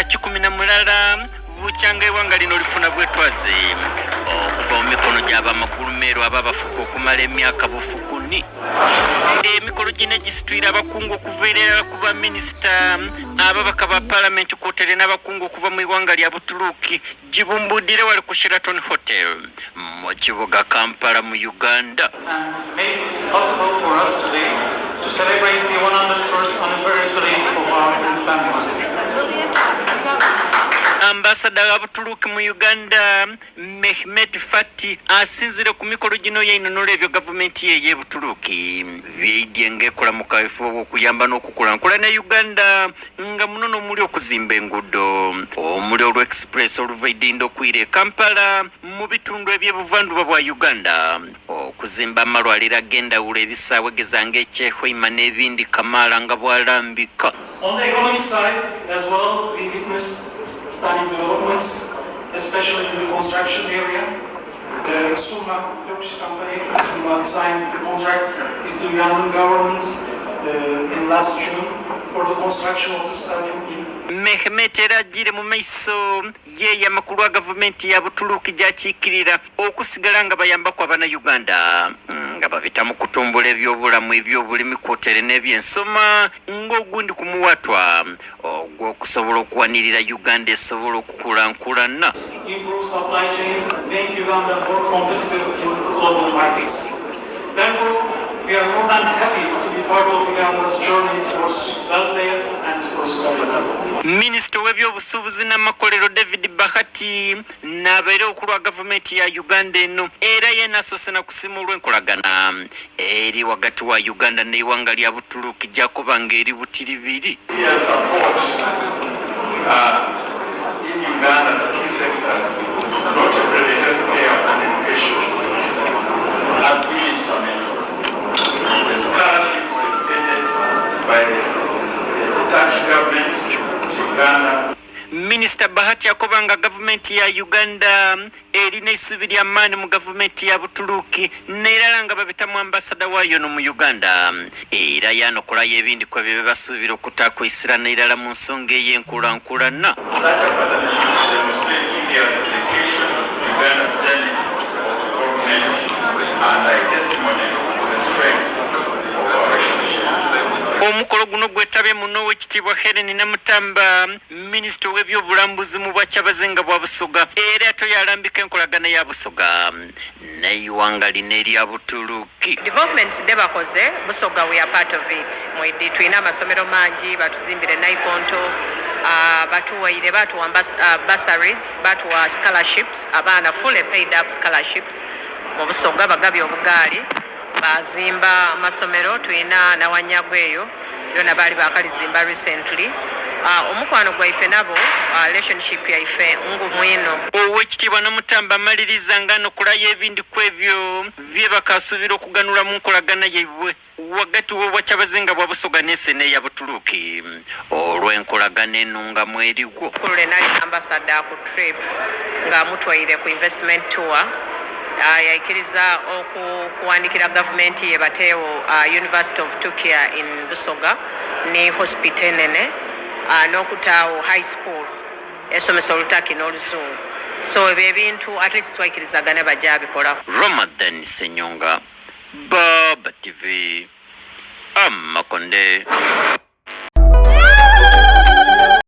11 bukyanga eighanga lino lifuna bwetwaze okuva mu mikono gy'abamagulu meeru ababafuga okumala emyaka bufukuni. Emikolo gino egisitwire abakungu okuva irala ku baminisita, ababaka ba palamenti kwotaire n'abakungu okuva mu ighanga lya Butuluuki gibumbudire wale ku Sheraton Hotel mu kibuga Kampala mu Uganda. And made it possible for us today to celebrate the 101st anniversary of our independence. Ambasada wa Butuluuki mu Uganda, Mehmet Fatih asinziire ku mikolo gino yainhonhola ebyo gavumenti ye ey'e Butuluuki byeidhye nga ekola mu kaweefube ow'okuyamba n'okukulankulania Uganda nga muno n'omuli okuzimba enguudo omuli olwa Express oluva Idinda okwira e Kampala mu bitundu eby'e buvandhuba bwa Uganda, okuzimba amalwaliro ag'endhawulo, ebisaawe geza nga eky'e Hoima n'ebindi kamaala nga bw'alambika. On the economic side as well we witnessed stunning developments especially in the construction area. The Summa Turkish company Summa signed the contract with the Ugandan government in last June for the construction of the stadium in Mehmet era ajiire mu maiso yeeyama ku lwa gavumenti ya Butuluuki gy'akiikirira okusigala nga bayambaku Abanayuganda nga babita mu kutumbula ebyobulamu, ebyobulimi kwotaire n'ebyensoma ng'ogundi ku muwaatwa ogw'okusobola okuwanirira Uganda esobole okukulankulana. Improve supply chains and make Uganda more competitive in global markets. Therefore, we are more than happy to be part of Uganda's journey towards welfare and prosperity. Minisita ow'ebyobusuubuzi n'amakolero David Bahati n'abaire ku lwa gavumenti ya Uganda eno era yeena asoose na kusiima olw'enkolagana eri ghagati wa Uganda n'eighanga lya Butuluki gy'akoba nga eri butiribiri. India's support in Uganda's key sectors, notably healthcare and education, has been instrumental. The scholarships extended by the Turkish government to Uganda Minisita Bahati akoba nga gavumenti ya Uganda erina eisuubi lya maani mu gavumenti ya Butuluuki n'erala nga babita mu ambasada waayo ono mu Uganda era yaanokolayo ebindi kwebyo byebasuubira okutaaku eisira n'eirala mu nsonga ey'enkulankulana. Such a partnership demonstrate India's dedication to Uganda's journey of development and a testimony to the strengths of our relationship. Omukolo guno gwetabyemu n'Owekitiibwa Hellen Namutamba, Minisita ow'ebyobulambuzi mu Bwakyabazinga bwa Busoga era ate oyo alambika enkolagana ya Busoga n'eighanga lino erya Butuluki. Developments dhebakoze Busoga we are part of it mwidhi tulina amasomero mangi batuzimbire naikonto, batuwaire batuwa bursaries, batuwa scholarships abaana fully paid up scholarships mu Busoga bagabye obugaali, bazimba amasomero tulina Nawanyagwa eyo lyona baali bakalizimba recently. Omukwano gwaife nabo, relationship yaife ngumu inho. Owekitiibwa Namutamba amaliriza nga anokolayo ebindi kwebyo byebakasuubira okuganhulwa mu nkolagana yaibwe ghagati w'Obwakyabazinga bwa Busoga n'ensi eno eya Butuluuki olw'enkolagana enungamu erigho. Ku lule nali Ambassador ku trip nga amutwaire ku investment tour yaikiriza okuwandikira gavumenti ye bateewo University of Türkiye in Busoga ni hospital enene n'okutaagho high school esomesa Olutaki n'Oluzungu. So ebyo ebintu at least twaikirizagania baja bikolaku. Ramadhan Ssenyonga, Baba TV, Amakonde.